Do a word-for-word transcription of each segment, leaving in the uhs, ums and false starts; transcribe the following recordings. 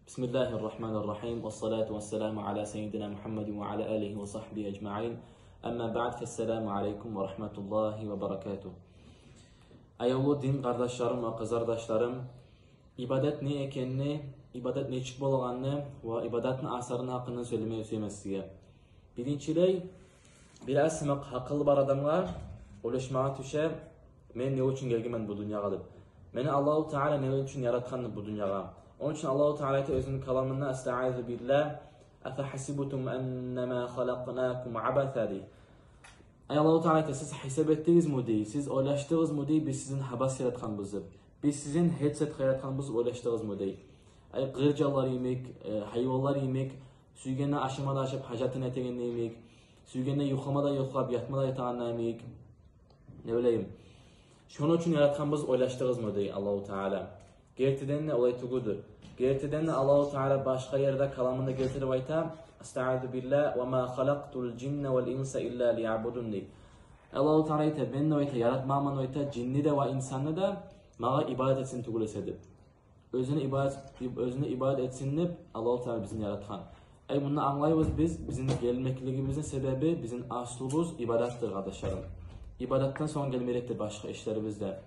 بسم الله الرحمن الرحيم، والصلاة والسلام على سيدنا محمد وعلى آله وصحبه أجمعين. أما بعد، فالسلام عليكم ورحمة الله وبركاته. Аявлу дин къардашларым ва къызардашларым, ибадат не экенни, ибадат нечик болагъанны ва ибадатны асарыны гьакъындан сёйлемеге сюемен сизге. Биринчилей, бираз сама гьакъылы бар адамгъа ойлашмагъа тюше: «Мен не учун гелгенмен бу дюньягъа?» — деп. «Мени Аллагьу Таала не учун яратгъан бу дюньягъа?» Ону учун Аллагьу Таала айта оьзюню каламында: «أستعيذ بالله، أفحسبتم أنما خلقناكم عبثا», — дей. Ай, Аллагьу Таала айта: «Сиз гьисап этдигизми, — дей, — сиз ойлашдыгъызмы, — дей, — биз сизин гьабас яратгъанбыз деп? Биз сизин гьеч затгъа яратгъанбыз деп ойлашдыгъызмы?» — дей. Ай, къыр жанлар йимик, э, гьайванлар йимик, сюйгенде ашама да ашап, гьажатын этегенде йимик, сюйгенде юхлама да юхлап, ятма да ятагъанда йимик, не билейим, шону учун яратгъанбыз деп ойлашдыгъызмы, дей Аллагьу Таала. Гертиден де олай тюгюлдюр. Гертиден де Аллагьу Таала башгъа ерде каламында гелтирип айта: «أستعيذ بالله، وما خلقت الجن والإنس إلا ليعبدون», — дей. Аллагьу Таала айта: «Мен де, — айта, — яратмагъанман, — айта, — жинни де ва инсанны да магъа ибадат этсин тюгюл эсе», — деп. Оьзюне ибадат, оьзюне ибадат этсин деп Аллагьу Таала бизин яратгъан. Ай, мунда англайбыз биз, бизин гелмеклигибизни себеби, бизин аслубуз ибадатдыр, къардашларым. Ибадатдан сонг гелме герекдир башгъа ишлерибиз де.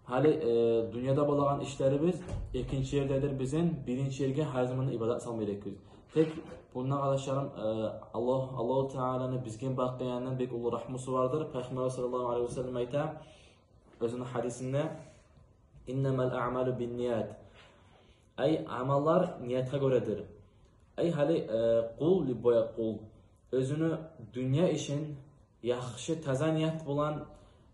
Гьали, э, дюньяда болагъан ишлерибиз экинчи ердедир бизин, биринчи ерге гьар заманда ибадат салма герекбиз. Тек мунда, къардашларым, э, Аллагь, Аллагьу Тааланы бизге бакъгъан янындан бек уллу рагьмусу бардыр. Пайхаммар саллаллагьу алайгьи ва саллам айта оьзюню гьадисинде: «إنما الأعمال بالنيات». Ай, амаллар ниятгъа гёредир. Ай, гьали, э, къул, любой къул, оьзюню дюнья ишин яхшы, таза ният булан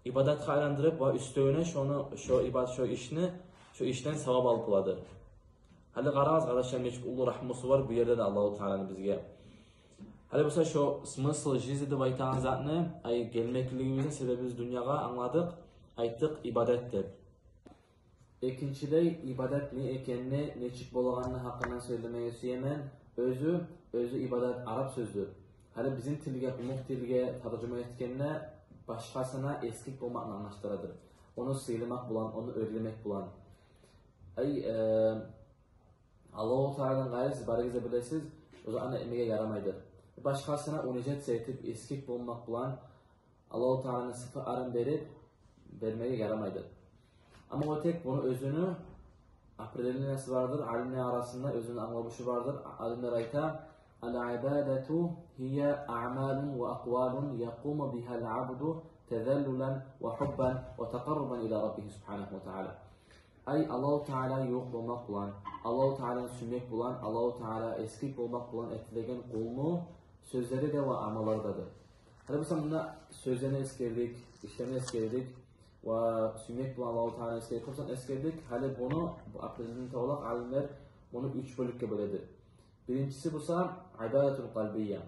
ибадатгъа айландырып ва уьстевюне шону, шо ибад-, шо ишни, шо ишден савап алып боладыр. Гьали къарагъыз, къардашлар, нечик уллу рагьмусу бар бу ерде де Аллагьу Тааланы бизге. Гьали буса шо смысл жизни деп айтагъан затны, ай, гелмеклигибизни себебибиз дюньягъа англадыкъ, айтдыкъ ибадат деп. Экинчилей, ибадат не экенни, нечик болагъанны гьакъындан сёйлемеге сюемен. Оьзю, оьзю ибадат арап сёздюр. Гьали бизин тилге, къумукъ тилге таржума этгенде, башгъасына эсгик болмакъны англашдырадыр. Ону сыйламакъ булан, ону оьрлемек булан. Ай, э, Аллагьу Тааланы къайры сиз барыгъыз да билесиз, оьзю аны этмеге ярамайдыр. Башгъасына унижаться этип, эсгик болмакъ булан Аллагьу Тааланы сыфатларын берип, бермеге ярамайдыр. Амма о тек буну оьзюню определениясы бардыр, алимлер арасында оьзюню англавушу бардыр. Алимлер айта: «العبادة هي أعمال وأقوال يقوم بها العبد تذللا وحبا وتقربا إلى ربه سبحانه وتعالى». Ай, Аллагьу Таалагъа ювукъ болмакъ булан, Аллагьу Тааланы сюймек булан, Аллагьу Таалагъа эсгик болмакъ булан этилеген къулну сёзлери де ва амаллары да дыр. Гьали буса мунда сёзлени эсгердик, ишлени эсгердик ва сюймек булан Аллагьу Тааланы эсгердик, къурсан эсгердик. Гьали буну, бу определение табалакъ алимлер буну уьч бёлюкге бёледир. Биринчиси буса ибадатул къалбия.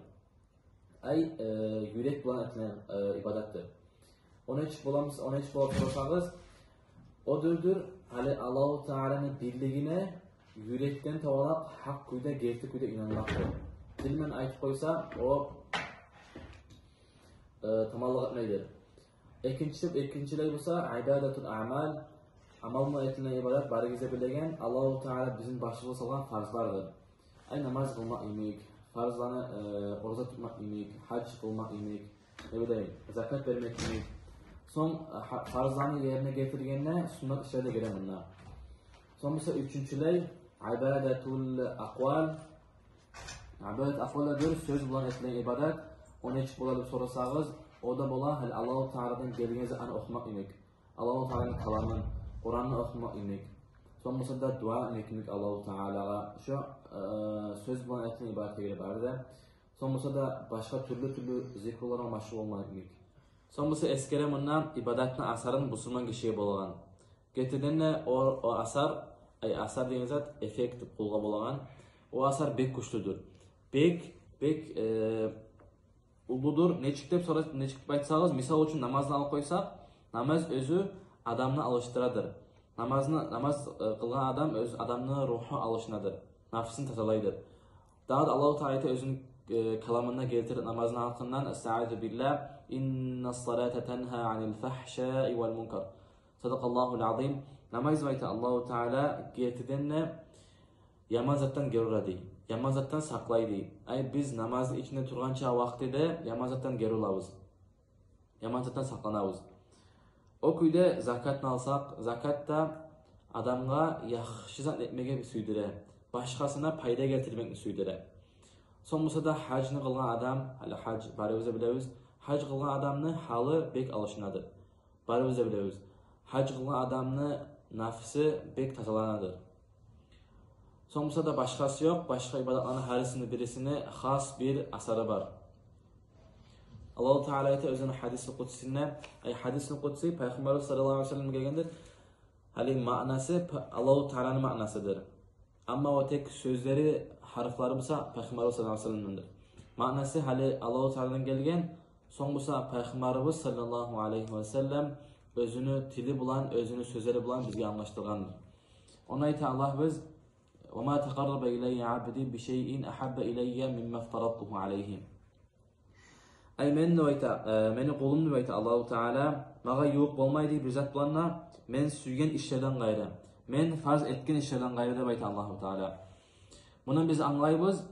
Ай, э, юрек булан этилген, э, ибадатдыр. О нечик боламыз, о нечик болуп турсагъыз, о дюрдюр, гьали Аллагьу Тааланы бирлигине юрекден табалакъ гьакъ кюйде, герти кюйде инанмакъдыр. Тил мен айтып къойса, о, э, тамамлыкъ этмейдир. Экинчи, экинчилей буса ибадатул аъмал, амал булан этилген ибадат, барыгъыз да билеген, Аллагьу Таала бизин башыбызгъа салгъан фарзлардыр. Ай, намаз къылмакъ йимик, фарзланы, э, ораза тутмакъ йимик, гьаж къылмакъ йимик, не билейим, закат бермек йимик. Сонг, э, гьа-, фарзланы ерине гелтиргенде суннат ишлер де геле мунда. Сонг буса уьчюнчюлей ибадатул акъвал. Ибадат акъвал да дюр, сёз булан этилген ибадат. О нечик бола деп сорасагъыз, о да бола гьали Аллагьу Тааладан гелген затны охумакъ йимик, Аллагьу Тааланы каламын, Къуранны охумакъ йимик. Сонг буса да дуа этмек йимик Аллагьу Таалагъа. Шо, э, сёз булан этилген ибадатгъа гире бары да. Сонг буса да башгъа тюрлю-тюрлю зикрулар булан машгъул болмакъ йимик. Сонг буса эсгере мунда ибадатны асарын бусурман гишиге болагъан. Гертиден де о, о асар, ай, асар деген зат эффект къулгъа болагъан. О асар бек гючлюдюр. Бек, бек, э, уллудур. Нечик деп сора-, нечик деп айтсагъыз, мисал учун, намазны алып къойсакъ, намаз оьзю адамны алышдырадыр. Намазны, намаз, э, къылгъан адам оьз, адамны ругьу алышынадыр, напсын тазалайдыр. Дагъы да Аллагьу Таала айта оьзюню, э, каламында гелтирип намазны гьакъындан: «أستعيذ بالله، إن الصلاة تنهى عن الفحشاء والمنكر». صدق الله العظيم. Намаз, айта Аллагьу Таала, гертиден де яман затдан гери ура дей, яман затдан сакълай дей. Ай, биз намазны ичинде тургъанча вакътиде яман затдан гери урабыз, яман затдан сакъланабыз. О кюйде закатны алсакъ, закат да адамгъа яхшы зат этмеге сюйдюре, башгъасына пайда гелтирмекни сюйдюре. Сонг буса да гьажны къылгъан адам, гьали гьаж, барыбыз да билебиз, гьаж къылгъан адамны гьалы бек алышынады. Барыбыз да билебиз, гьаж къылгъан адамны нафсы бек тазаланады. Сонг буса да башгъасы ёкъ, башгъа ибадатланы гьарисини бирисини хас бир асары бар. Аллагьу Таала айта оьзюню гьадиси къудсисинде, ай, гьадиси къудси, Пайхаммарыбыз саллаллагьу алайгьи ва салламдан гелгендир. Гьали маънасы п-, Аллагьу Тааланы маънасыдыр. Амма о тек сёзлери, гьарфлары буса Пайхаммарыбыз саллаллагьу алайгьи ва салламдандыр. Маънасы гьали Аллагьу Тааладан гелген, сонг буса Пайхаммарыбыз саллаллагьу алайгьи ва саллам оьзюню тили булан, оьзюню сёзлери булан бизге англашдыргъандыр. Ону айта Аллагьыбыз: «Ва ма такъарраба илайя абди би шайин агьабба илайя мимма фтарадтугьу алайгьи». Ай, мен, деп айта, э, мени къулум, деп айта Аллагьу Таала, магъа ювукъ болмай дей бир зат булан да, мен сюйген ишлерден къайры, мен фарз этген ишлерден къайры, деп айта Аллагьу Таала. Мундан биз англайбыз,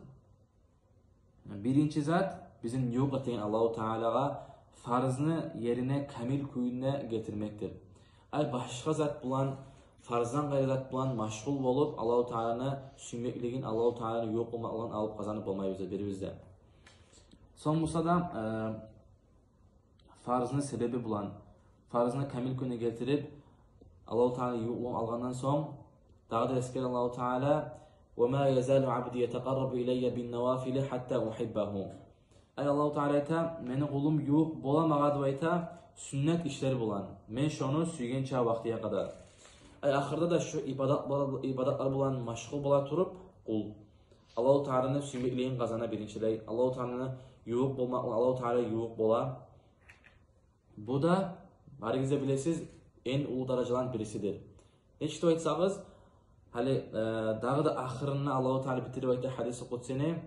биринчи зат, бизин ювукъ этеген Аллагьу Таалагъа фарзны ерине камил кюйде гелтирмекдир. Ай, башгъа зат булан, фарздан къайры зат булан машгъул болуп, Аллагьу Тааланы сюймеклигин, Аллагьу Тааланы ювукъ болмакълыгъын алып къазанып болмайбыз да бирибиз де. Сонг буса да, э, фарзны себеби булан, фарзны камил кюйде гелтирип, Аллагьу Тааланы ювукълугъун алгъандан сонг, дагъы да эсгере Аллагьу Таала: «Ва ма язалу абди ятакъаррабу илайя бин навафили гьатта угьиббагьу». Ай, Аллагьу Таала айта, мени къулум ювукъ бола магъа, деп айта, сюннет ишлер булан, мен шону сюйгенча вакътиге къадар. Ай, ахырда да шо ибадатлар, ибадатлар булан машгъул бола туруп, къул Аллагьу Тааланы сюймеклигин къазана биринчилей. Аллагьу Тааланы ювукъ болмакъ, Аллагьу Таала ювукъ бола. Бу да, барыгъыз да билесиз, энг уллу даражаланы бирисидир. Нечик деп айтсагъыз, гьали, э, дагъы да ахырында Аллагьу Таала битирип айта гьадиси къудсини,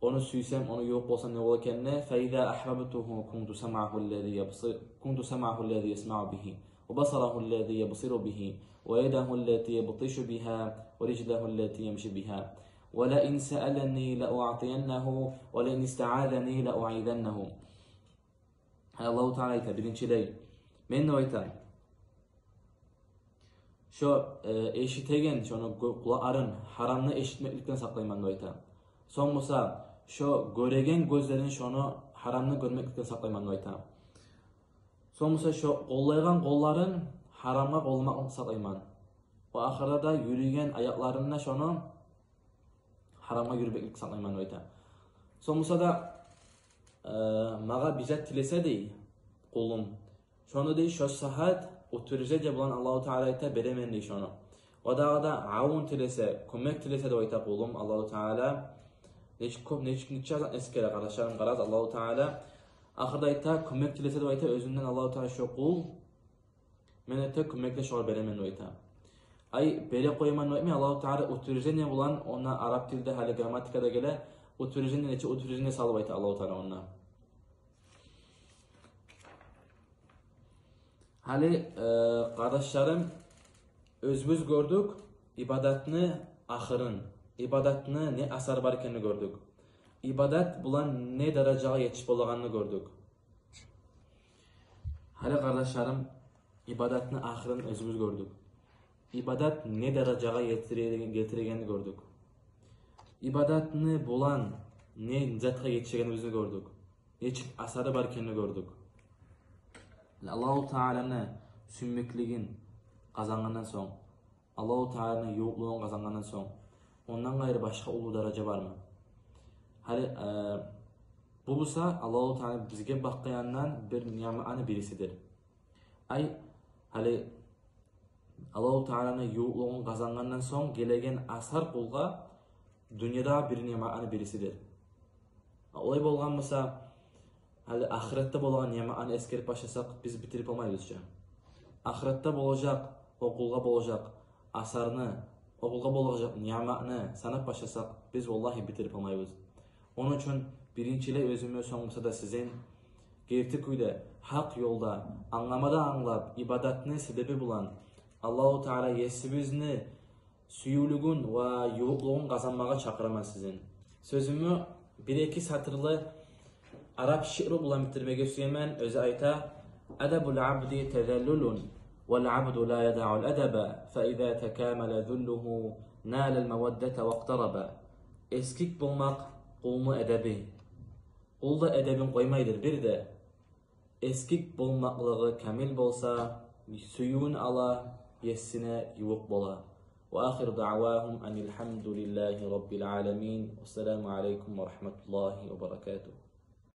ону сюйсем, ону ювукъ болсам не бола экенни: «Фа иза агьбабтугьу кунту самъагьу ллази ябсу-, кунту самъагьу ллази ясмаъу бигьи, ва басарагьу ллази юбсиру бигьи, ва ядагьу ллати ябтишу бигьа, ва рижлагьу ллати ямши бигьа. Ва ла ин саалани ла уътияннагьу, ва ла ин истаазани ла уизаннагьу». Аллагьу Таала айта, биринчилей, мен, деп айта, шо, э, эшитеген, шону гё-, къулакъларын гьарамны эшитмекликден сакълайман, деп айта. Сонг буса, шо гёреген гёзлерин, шону гьарамны гёрмекликден сакълайман, деп айта. Сонг буса, шо къоллайгъан къолларын гьарамгъа къолламакълыкъдан сакълайман. Ва ахырда да юрюйген аякъларын да, шону гьарамгъа юрюмекликден сакълайман, деп айта. Сонг буса да, э, магъа бир зат тилесе, дей, къулум, шону, дей, шо сагьат утверждение булан, Аллагьу Таала айта, беремен, дей, шону. Ва дагъы да авун тилесе, кёмек тилесе, деп айта къулум, Аллагьу Таала. Нечик кёп, нечик, нече зат эсгере, къардашларым, къарагъыз, Аллагьу Таала. Ахырда айта, кёмек тилесе, деп айта, оьзюмден, Аллагьу Таала, шо къул, мен, айта, кёмекни шогъар беремен, деп айта. Ай, бере къояман деп айтмай, Аллагьу Таала утверждение булан, онда араб тилде, гьали грамматикада геле, утверждение, нече утверждение салып айта Аллагьу Таала онда. Гьали, э, къардашларым, оьзюбюз гёрдюк ибадатны ахырын, ибадатны не асар бар экенни гёрдюк. Ибадат булан не даражагъа етишип болагъанны гёрдюк. Гьали, къардашларым, ибадатны ахырын оьзюбюз гёрдюк. Ибадат не даражагъа гелтире-, гелтирегенни гёрдюк. Ибадатны булан не затгъа етишегенибизни гёрдюк. Нечик асары бар экенни гёрдюк. Аллагьу Тааланы сюймеклигин къазангъандан сонг, Аллагьу Тааланы ювукълугъун къазангъандан сонг, ондан къайры башгъа уллу даража бармы? Гьали, э, бу буса Аллагьу Таала бизге бакъгъан бир ниъматны бирисидир. Ай, гьали Аллагьу Тааланы ювукълугъун къазангъандан сонг гелеген асар къулгъа дюньяда бир ниъматны бирисидир. Олай болгъан буса, гьали ахыратда болагъан ниъматны эсгерип башласакъ, биз битирип болмайбыз чы. Ахыратда болажакъ, о къулгъа болажакъ асарны, о къулгъа болажакъ ниъматны санап башласакъ, биз валлагьи битирип болмайбыз. Ону учун биринчилей оьзюмню, сонг буса да сизин герти кюйде, гьакъ ёлда, англама да англап, ибадатны себеби булан Аллагьу Таала есибизни сюювлюгюн ва ювукълугъун къазанмагъа чакъыраман сизин. Сёзюмню бир-эки сатырлы арап шиъру булан битдирмеге сюемен. Оьзю айта: «Адабул абди тазаллулун, вал абду ла ядагъул адаба, фа иза такамала зуллугьу налал маваддата вакътараба». Эсгик болмакъ къулну эдеби. Къул да эдебин къоймайдыр бир де. Эсгик болмакълыгъы камил болса, сюювюн ала, есине ювукъ бола. Ва ахиру даъвагьум анил гьамдулиллагьи раббил аламин. Вассаламу алайкум ва рагьматуллагьи ва баракатугь.